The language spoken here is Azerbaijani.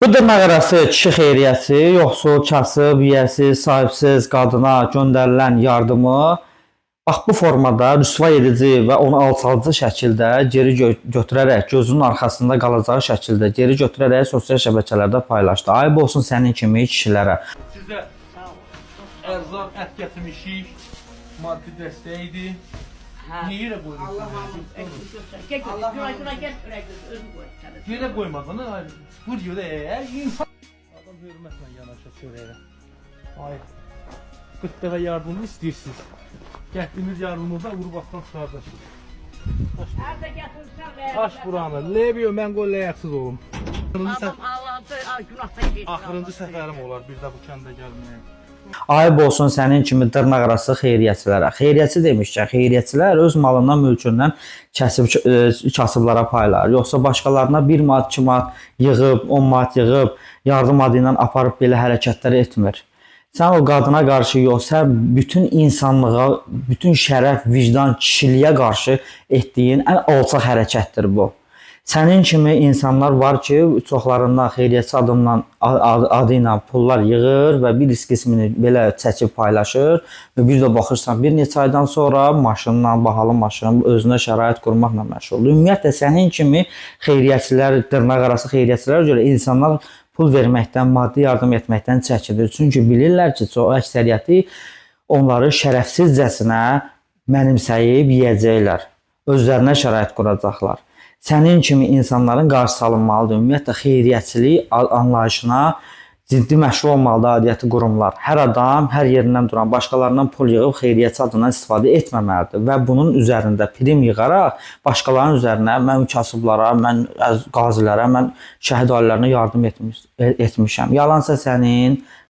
Bu dırnaqarası kişi xeyriyyəçi, yoxsul, kasıb, yiyəsiz, sahibsiz qadına göndərilən yardımı bax bu formada rüsvay edici və onu alçaldıcı şəkildə geri götürərək, gözünün arxasında qalacağı şəkildə geri götürərək sosial şəbəkələrdə paylaşdı. Ayıb olsun sənin kimi kişilərə. Sizə ərzaq, ət gətirmişik. Maddi dəstəyi idi. Hə. Niyə yerə qoydun? Allah hamımız eksik göstər. Gəl götür, bura bura gəl, bura götür, özün qoy. Yerə qoymadın. Ay, vur yerə, insan. Adam hörmətlə yanaşır çörəyə. Ay. 40 dəfə yardımını istəyirsiniz. Gətirdiyiniz yardımınızda da vurub atdan çıxardır. Hər də gətirsən və Aç buranı. Lebiyo mən qoy ləyaqsız olum. Axırıncı, Adam Allah'ın günahdan keçsin. axırıncı səfərim olar bir də bu kəndə gəlməyə. Ayıb olsun sənin kimi dırnaqarası xeyriyyəçilərə. Xeyriyyəçi demişkən, xeyriyyəçilər öz malından, mülkündən kəsib kasıblara paylar. Yoxsa başqalarına 1 manat, 2 manat yığıb, 10 manat yığıb yardım adı ilə aparıb belə hərəkətlər etmir. Sən o qadına qarşı yox, sən bütün insanlığa, bütün şərəf, vicdan, kişiliyə qarşı etdiyin ən alçaq hərəkətdir bu. Sənin kimi insanlar var ki, çoxlarından xeyriyyəçi adımla adı ilə pullar yığır və bir qismini belə çəkib paylaşır və bir də baxırsan bir neçə aydan sonra maşınla, bahalı maşın özünə şərait qurmaqla məşğuldur. Ümumiyyətlə sənin kimi xeyriyyəçilər, dırnaqarası xeyriyyəçilərə görə insanlar pul verməkdən, maddi yardım etməkdən çəkinir. Çünki bilirlər ki, çox əksəriyyəti onları şərəfsizcəsinə mənimsəyib yeyəcəklər. Özlərinə şərait quracaqlar. Sənin kimi insanların qarşısı alınmalıdır. Ümumiyyətlə xeyriyyəçilik anlayışına ciddi məşğul olmalıdır aidiyyəti qurumlar. Hər adam hər yerindən duran başqalarından pul yığıb xeyriyyəçi adından istifadə etməməlidir və bunun üzərində prim yığaraq başqalarının üzərinə mən kasıblara, mən qazilərə, mən şəhid ailələrinə yardım etmişəm. Yalansa sənin.